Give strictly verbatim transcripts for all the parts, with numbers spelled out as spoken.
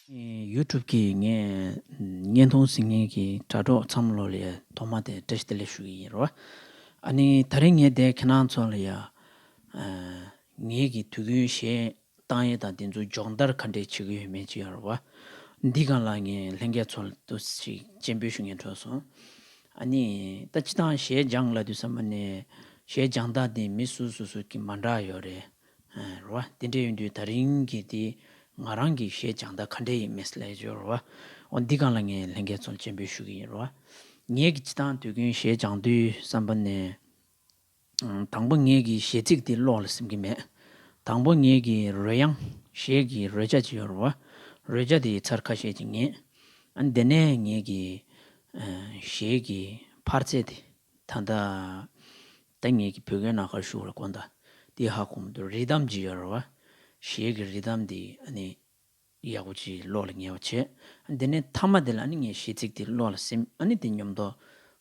ཡུ་ཊུབ་གི་ངས་བརྙན་ཐུང་གཟིགས་མཁན་གྱི་དྲ་གྲོགས་ཚང་མ་ལོ་ལ་ཡ་ཐོག་མ་དེ་བཀྲ་ཤིས་བདེ་ལེགས་ཞུ་གི་ཡིན་རོ། ཨ་ནི་ད་རིང་ངས་དེ་ཁྱེད་རང་ཚོ་ལ་ཡ་ངེད་ཀྱི་དུས་རྒྱུན་གཞས་བཏང་ཡས་དང་དེ་ཚོ་སྦྱོང་བརྡར་ག་འདྲས་བྱེད་ཀྱི་ཡོད་མེད་ཅིག་ཡོད་རེད་བ། འདི་སྒང་ལ་ངས་ལྷན་རྒྱས་ཚོ་ལ་ཏོག་ཙམ་ཅིག་སྤྱན་འབུལ་ཞུ་སྙིང་བྲོ་སོང་། ཨ་ནི་ད་སྤྱིར་བཏང་གཞས་སྦྱང་ལབ་དུས་ཙམ་པ་ནས་གཞས་སྦྱང་སྟངས་དེ་མི་སོ་སོ་སོ་གི་མ་འདྲ་ཡོད་རེད། རེད་བ། དེ་འདྲ་ཡིན་དུས་ད་རིང་གི་དེ་ང་རང་གི་གཞས་སྦྱང་སྟངས་ག་འདྲ་ཡིན་མིན་ལབ་ཡས་ཅིག་ཡོད་རེད་བ། འོ་འདི་སྒང་ལ་ངས་ལྷན་རྒྱས་ཚོ་ལ་སྤྱན་འབུལ་ཞུ་གི་ཡིན་རེད་བ། ངེད་ཀྱི་སྤྱིར་བཏང་དུས་རྒྱུན་གཞས་སྦྱང་དུས་ཙམ་པ་ནས། ཨང་། དང་པོ་ངེད་ཀྱི་གཞས་ཚིག་དེ་བློ་ལ་སིམ་གྱི་མེད། དང་པོ་ངེད་ཀྱི་རོལ་དབྱངས་གཞས་ཀྱི་རོལ་ཆ་ཅིག་ཡོད་རེད་བ། རོལ་ཆ་དེ་ཚར་ཁ་ཤས་ཅིག་ཉན། ཨ་ནི་དེ་ནས་ངེད་ཀྱི་ཨ་གཞས་ཀྱི་འཕར་ཚད་དེ། ད་ལྟ་ད་ངེད་ཀྱི་བོད་སྐད་ནང་ཁར་ཞུ་བ་ལ་དགོངས་དག་དེ་ཧ་གོ་མི་འདུག་རི་དམ་ཅིག་ཡོད་རེད་བ། གཞས་ཀྱི་རི་དམ་དེ་ཨ་ནི་ཡག་པོ་ཅིག་བློ་ལ་ངེས་པ་བྱས། འདི་ནས་མཐའ་མ་དེ་ལ་ཨ་ནི་ངས་གཞས་ཚིག་དེ་བློ་ལ་སིམ། ཨ་ནི་དེ་མཉམ་དུ་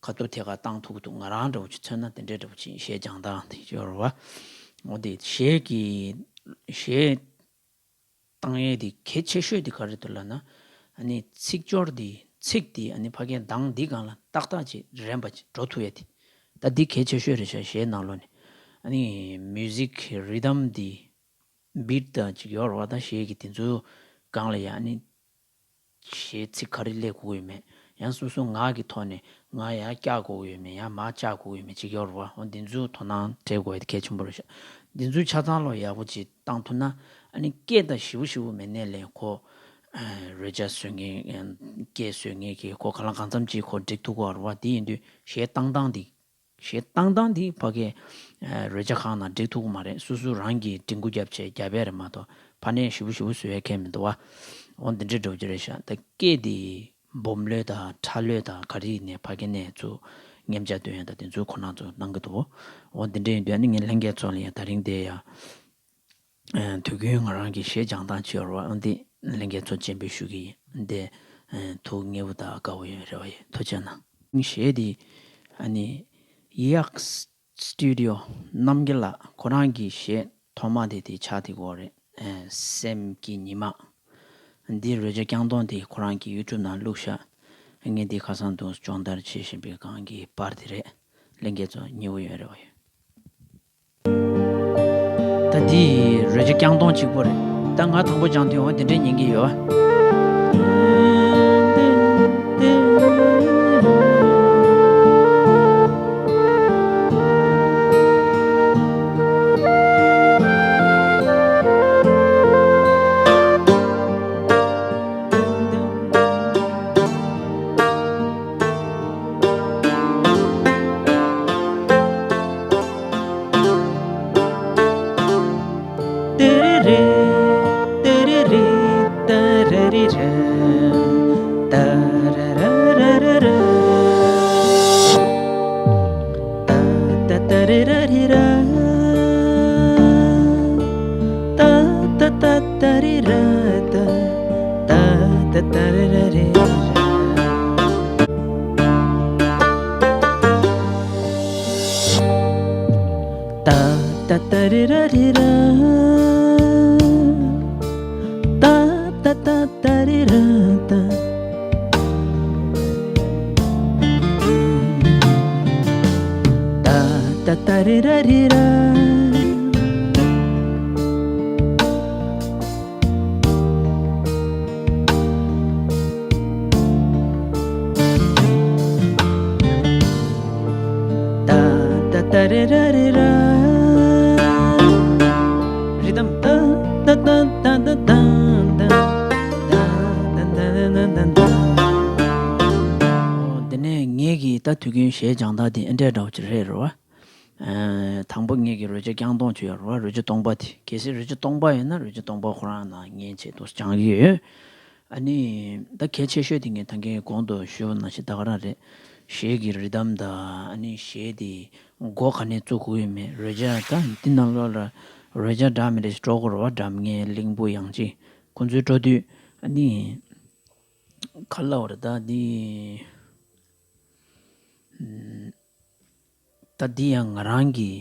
ཁ་ཐུག་ཐད་ཀར་བཏང་ཐུབ་ཀྱི་འདུག་ང་རང་འདྲ་བོ་ཅིག་མཚོན་ན་དེ་འདྲའི་འདྲ་བོ་ཅིག་གཞས་སྦྱང་སྟངས་དེ་ཡོད་རེད་བ། འོ་དེ་གཞས་ཀྱི་གཞས་བཏང་ཡས་དེ་གལ་ཆེ་ཤོས་དེ་ག་རེ་འདུག་ལབ་ན། ཨ་ནི་ཚིག་སྦྱོར་དེ་ཚིག་དེ་ཨ་ནི་ཕ་གིའི་གདངས་འདི་སྒང་ལ་ཏག་ཏག་ཅིག་རན་པ་ཅིག་འགྲོ་ཐུབ་ཡས་དེ། ད་འདི་གལ་ཆེ་ཤོས་རེད་ཤག་གཞས་ནང་ལོགས་ནས། ཨ་ནི་མིའུ་ཟིག་རི་དམ་དེ། བིཊ་དང་ཅིག་ཡོད་རེད་བ། ད་གཞས་ཀྱི་དེ་ཚོའི་སྒང་ལ་ཡ་ཨ་ནི་གཞས་ཚིག་ག་རེ་སླེབས་དགོས་ཀྱི་ཡོད་མེད། ཡང་སོ་སོ་ངག་གི་ཐོག་ནས་ངག་ཡར་བཀྱག་དགོས་ཀྱི་ཡོད་མེད། ཡང་མར་བཀྱག་དགོས་ཀྱི་ཡོད་མེད་ཅིག་ཡོད་རེད་བ། འོ་འདི་ཚོའི་དོ་སྣང་སྤྲད་དགོས་ཡ་དེ་གལ་ཆེན་པོ་རེད་ཤག་འདི་ཚོའི་ཆ་ཚང་ལོ་ཡག་པོ་ཅིག་བཏང་ཐུབ་ན། ཨ་ནི་སྐད་དང་ཞེ་པོ་ཞེ་པོ་མེད་ནའི་ལས་ཁོ་ཨ་རོལ་ཆ་བཟོ་མཁན། སྐད་བཟོ་མཁན་གྱིས་ཁོ་གང་ལ་གང་འཚམ་ཅིག་ཁོ་འགྲིག་ཐུབ་ཀྱི་ཡོད་རེད་བ། དེ་ཡིན་དུས་གཞས་བཏང་སྟངས་འདི། གཞས་བཏང་སྟངས་འདི་ཕ་གི་ཨ་རོལ་ཆ་ཁང་ནང་འགྲིག་ཐུབ་ཀྱི་མ་རེད། སོ་སོ་རང་གིས་འབྲི་འགོ་བརྒྱབ་བྱས་རྒྱབ་ཡས་རེད་མ་གཏོགས་ཕ་ནས་ཞེ་པོ་ཞེ་པོ་བཟོ་ཡས་ཁེལ་མི་འདུག་བ། འོ་འདི་འདྲའི་འགྲོ་རྒྱུ་རེད་ཤག་ད་སྐད་འདི་སྦོམ་ལོས་དང་ཕྲ་ལོས་དང་ག་རེ་ཡིན་ནའི་ཕ་གི་ནས་ཚུར་མཉམ་བཅའ་སྟོན་ཡས་དང་དེ་ཚོའི་ཁོ་ན་ཚོ་གནང་གི་འདུག་འོ་འདི་འདྲ་ཡིན་དུས་ཨ་ནི་ངས་ལྷན་རྒྱས་ཚོ་ལ་ཡང་དེ་རིང་དེ་ཡ། ཨ་དུས་རྒྱུན་ང་རང་གི་གཞས་སྦྱང་སྟངས་ཅིག་ཡོད་རེད་བ། འདི་ལྷན་རྒྱས་ཚོ་སྤྱན་འབུལ་ཞུ་གི་ཡིན། འདི་ཨ་ཐུགས་མཉེས་པོ་དང་དགའ་པོ་ཡོད་རེད་བ། ཡ་ཐུགས་རྗེ་གནང་། གཞས་འདི་ཨ་ནི་གཡག་སི་ཊུ་ཌི་ཡོ་རྣམ་རྒྱལ་ལགས་ཁོ་རང་གི་གཞས་ཐོག་མ་དེ་དེ་ཆགས་བསྡད་ཀྱི་ཡོད་རེད། ཨ་སེམས་ཀྱི་ཉི་མ། འདི་རོལ་ཆ་རྐྱང་སྟོང་དེ་ཁོ་རང་གི་ཡུ་ཊུབ་ནང་བླུགས་ཤག་ངས་འདི་ཁ་སང་དུ་སྦྱོང་བརྡར་བྱེད་བཞིན་པའི་སྒང་གི་པར་དེ་རེད། ལྷན་རྒྱས་ཚོ་མཉེས་པོ་ཡོད་རེད་བ། ཡ། ད་འདི་རོལ་ཆ་རྐྱང་སྟོང་གཅིག་པོ་རེད། ད་ང་དང་པོ་སྦྱང་དུས་འོ་དེ་འདྲས་ཉན་གྱི་ཡོད། འོ་དེ་ནས་ངེད་ཀྱི་ད་དུས་རྒྱུན་གཞས་སྦྱང་སྟངས་དེ་ཨེ་འདྲས་འདྲ་བོ་ཅིག་རེད་རེད་བ། ཨ་དང་པོ་ངེད་ཀྱི་རོལ་ཆ་རྐྱང་སྟོང་ཅིག་ཡོད་རེད་བ། རོལ་ཆ་སྟོང་པ་དེ། གལ་སྲིད་རོལ་ཆ་སྟོང་པ་ཡོད་ན་རོལ་ཆ་སྟོང་པ་ཁོ་རང་ནང་ཉན་བྱས་འདུག་སྦྱང་གི་ཡོད། ཨ་ནི་ད་གལ་ཆེ་ཤོས་དེ་ངས་ད་གིན་གོང་དུ་ཞུས་པ་ནང་བཞིན་ད་ག་རང་རེད། གཞས་ཀྱི་རི་དམ་དང་ཨ་ནི་གཞས་དེ་མགོ་ག་ནས་བཙུགས་དགོས་ཡོད་མེད། རོལ་ཆ་ད་འདི་ནང་ལོགས་ལ་རོལ་ཆ་འདྲ་མི་འདྲ་ཞིག་འགྲོ་དགོས་རེད་བ། སྒྲ་སྙན་གླིང་བུ་ཡང་ཅིག་ཁོང་ཚོའི་འགྲོ་དུས་ཨ་ནི་ག་ལབ་དགོས་རེད་ད་འདི། ད་འདི་ཡང་ང་རང་གི་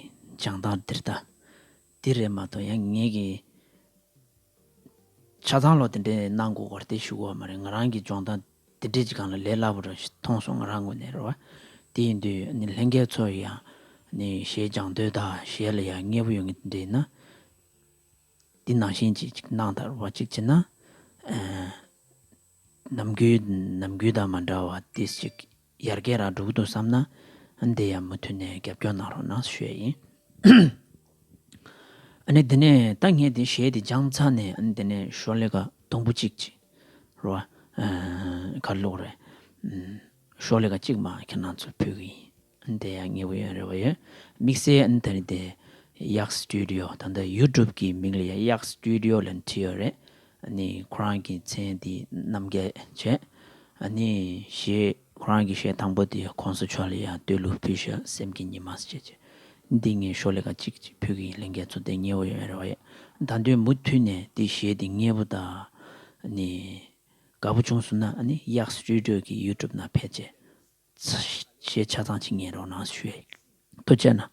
སྦྱང་སྟངས་འདིར་ད་འདི་རེད་མ་གཏོགས་ཡང་ངེད་ཀྱི་ ཆ་ཚང་ལོ་དེ་འདྲས་གནང་དགོས་པ་རེད་ཞུ་གི་ཡོད་མ་རེད། ང་རང་གི་སྦྱོང་སྟངས་དེ་འདྲས་ཅིག་སྒང་ལ་ལས་སླ་པོ་འདྲ་ཞིག་མཐོང་སོང་། ང་རང་ངོས་ནས་རེད་བ། དེ་ཡིན་དུས་ནི་ལྷན་རྒྱས་ཚོ་ཡང་ནི་གཞས་སྦྱང་འདོད་དང་གཞས་ལ་ཡང་མཉེས་པོ་ཡོད་མཁན་དེ་འདྲས་ཡིན་ན། འདི་ནང་བཞིན་ཅིག་ཅིག་གནང་དང་རེད་བ། ཅིག་བྱས་ན། ཨ། ནམ་རྒྱུན་ནམ་རྒྱུན་དང་མ་འདྲ་བ་ཏིས་ཅིག་ཡར་རྒྱས་རང་འགྲོ་གི་འདུག་བསམ་ན། ཨ་ནི་དེ་ཡང་མུ་མཐུད་ནས་རྒྱབ་སྐྱོར་གནང་རོགས་གནང་ཞུ་ཡ་ཡིན། ཨ་ནི་དེ་ནས་ད་ངས་དེ་གཞས་དེ་སྦྱངས་ཚར་ནས། ཨ་ནི་དེ་ནས་ཤོ་ལེ་ཀ་དུམ་བུ་གཅིག་ཅིག་རེད་བ། ཨ། ག་རེ་ལབ་དགོས་རེད། ཨ། ཤོ་ལེ་ཀ་གཅིག་མར་ཁྱེད་རང་ཚོར་ཕུལ་གི་ཡིན། ཨ་ནི་དེ་ཡང་མཉེས་པོ་ཡོད་རེད་བ། ཡོད། དམིགས་བསལ་ཨ་ནི་ད་རེས་དེ་གཡག་སི་ཊུ་ཌི་ཡོ། ད་ལྟ་ཡུ་ཊུབ་ཀྱི་མིང་ལ་ཡང་གཡག་སི་ཊུ་ཌི་ཡོ་ལབ་བྲིས་ཡོད་རེད། ཨ་ནི་ཁོ་རང་གི་མཚན་དེ་རྣམ་རྒྱས་བྱས། ཨ་ནི་གཞས་ཁོ་རང་གི་གཞས་དང་པོ་དེ་གོང་ས་མཆོག་ལ་ཡང་བསྟོད་གླུ་ཕུལ་ཤག། སེམས་ཀྱི་ཉི་མ་ཟེར་བྱས་བྱས། འདི་ངས་ཤོ་ལེ་ཀ་གཅིག་ཅིག་ཕུལ་གི་ཡིན། ལྷན་རྒྱས་ཚོ་དེ་མཉེས་པོ་ཡོད་རེད་བ། ཡ། ད་དུང་མུ་མཐུད་ནས་དེ་གཞས་དེ་མཉེས་པོ་དང་ཨ་ནི་དགའ་པོ་བྱུང་སོང་ན། ཨ་ནི་གཡག་སི་ཊུ་ཌི་ཡོ་གི་ཡུ་ཊུབ་ནང་ཕེབས་བྱས། གཞས་ཆ་ཚང་ཅིག་ཉན་རོགས་གནང་ཞུ་ཡ་ཡིན། ཐུགས་རྗེ་གནང་།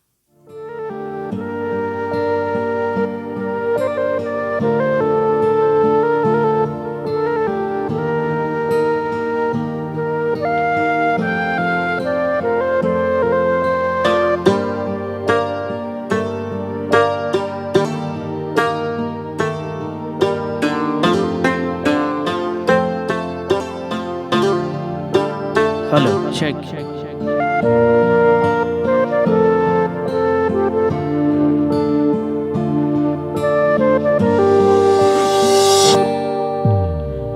Hello, check.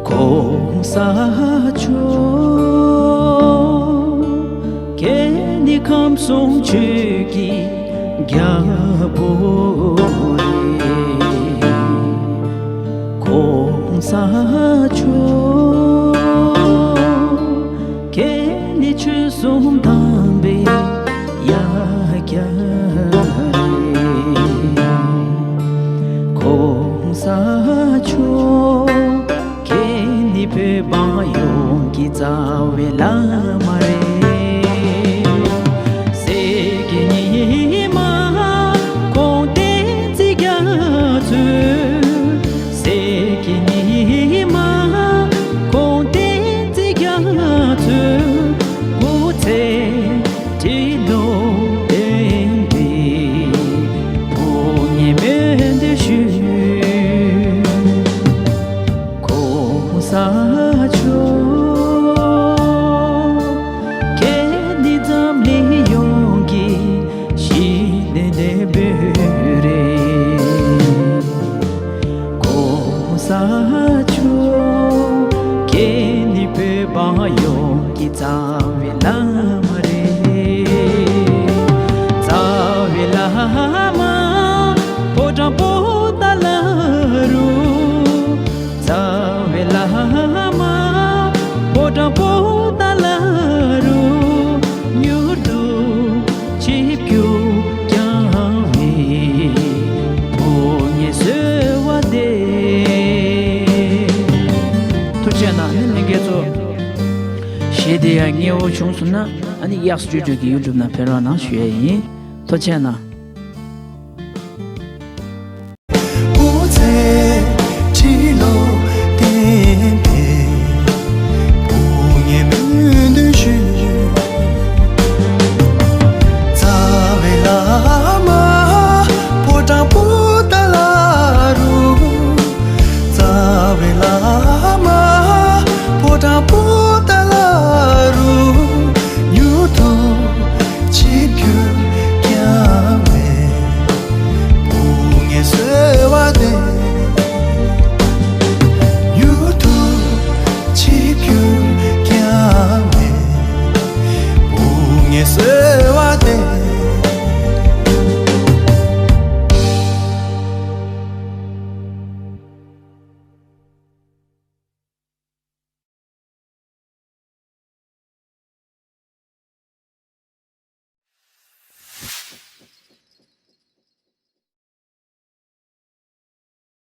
གོང་ས་མཆོག་ཁྱེད་ནི་ཁམས་གསུམ་ཆོས་ཀྱི་རྒྱལ་པོ་རེད། གོང་ས་མཆོག་ཁྱེད་ནི་ཆོས་གསུམ་དམ་པའི་ཡ་གྱལ་རེད། གོང་ས་མཆོག་ཁྱེད་ནི་བོད་འབངས་ཡོངས་ཀྱི་རྩ་བའི་བླ་མ་རེད། སྲས་ཀྱི་ཉི་མ་ཁོང་བསྟན་འཛིན་རྒྱ་མཚོ། སྲས་ཀྱི་ཉི་མ་ཁོང་བསྟན་འཛིན་རྒྱ་མཚོ། སྐུ་ཚེ་ཁྲི་ལོ་བརྟན་པའི་ཕུགས་ནས་སྨོན་འདུན་ཞུ། གོང་ས་མཆོག་ཁྱེད་ནི་འཛམ་གླིང་ཡོངས་ཀྱི་ཞི་བདེའི་དཔལ་རེད། གོང་ས་མཆོག་ཁྱེད་ནི་བོད་པ་ཡོངས་ཀྱི་རྩ་བའི་བླ་མ་རེད། རྩ་བའི་བླ་མ་ཕོ་བྲང་པོ་ཏཱ་ལ་རུ། རྩ་བའི་བླ་མ་ཕོ་བྲང་པོ་ཏཱ་ལ་རུ། མྱུར་དུ་ཆིབས་བསྒྱུར་བསྐྱངས་པའི་ཕོ་ཉས་གསོལ་བ་འདེབས། ཐུགས་རྗེ་གནང་། ལྷན་རྒྱས་ཚོ། གཞས་དེ་ཡང་མཉེས་པོ་བྱུང་སོང་ན། ཨ་ནི་གཡག་སི་ཊུ་ཌི་ཡོ་གི་ཡུ་ཊུབ་ནང་ཕེབས་རོགས་གནང་ཞུ་ཡས་ཡིན། ཐུགས་རྗེ་གནང་།